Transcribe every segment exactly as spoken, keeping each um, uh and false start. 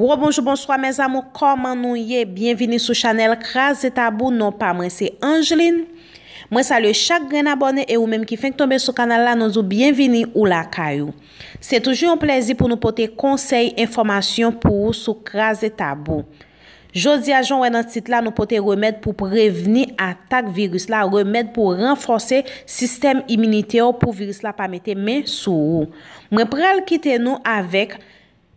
Gwo bonjou, bonswa, mes amours, kòman nou ye? Byenvini sou chanèl Kraze Tabou, non pa mwen se Angeline. Mwen salye chak grenn abòne e ou menm ki fenk tonbe sou kanal la, nou di w byenvini ou lakay ou. Se toujou yon plèzi pou nou pote konsèy, enfòmasyon pou ou sou Kraze Tabou. Jodi a, jan w wè nan tit la, nou pote remèd pou prevni atak viris la, remèd pou ranfòse sistèm iminitè w pou viris la pa mete men sou ou. Mwen pral kite nou avèk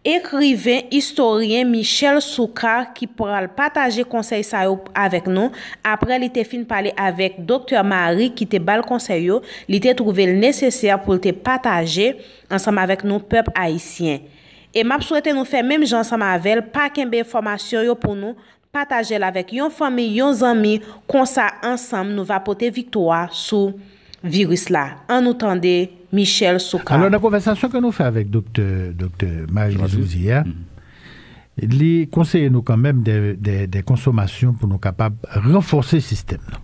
ekriven, istoryen Michel Soukar ki pral pataje konsèy sa yo avèk nou. Aprè li te fin pale avèk Doktè Marie ki te ba l konsèy yo, li te twouve l nesesè pou l te pataje ansanm avèk nou, pèp ayisyen. E m ap swete nou fè menm jan ansanm avè l, pa kenbe enfòmasyon yo pou nou, pataje l avèk yon fanmi, yon zanmi, konsa ansanm nou va pote viktwa sou viris la. Ann nou tande Michel Soukar. Alò, nan konvèsasyon ke nou fè avèk doktè, doktè Marie Louise Rouzier, li konseye nou kanmenm de, de, de konsomasyon pou nou kapab ranfòse sistèm nan.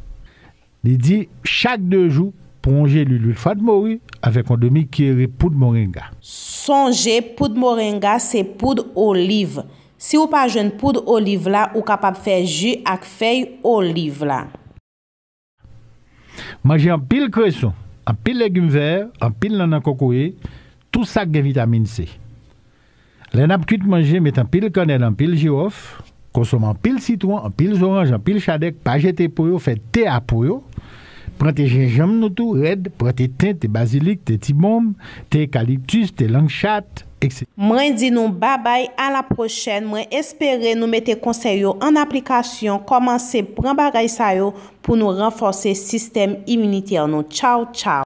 Li di, chak de jou, pran yon jeli lwil fwa de mori avèk yon demi kiyere poud moringa. Sonje, poud moringa se poud oliv. Si ou pa jwenn poud oliv la, ou kapab fè ji ak fèy oliv la. Manje anpil kreson, anpil legim vè, anpil nannan kokoye, tou sa k gen vitamin C. Lè n ap kuit manje, met anpil kannèl, anpil jiwòf, konsome anpil sitwon, anpil zoranj, anpil chadèk, pa jete po yo, fè te a po yo. Pran te jenjanm nou tou, rèd, pran te ten, te bazilik, te tibonm, te ekaliptis, te lang chat, etsetera. Mwen di nou babay, a la pwochèn. Mwen espere nou mete konsèy yo an aplikasyon, kòmanse pran bagay sa yo pou nou ranfòse sistèm iminitè nou. Tchaw, tchaw.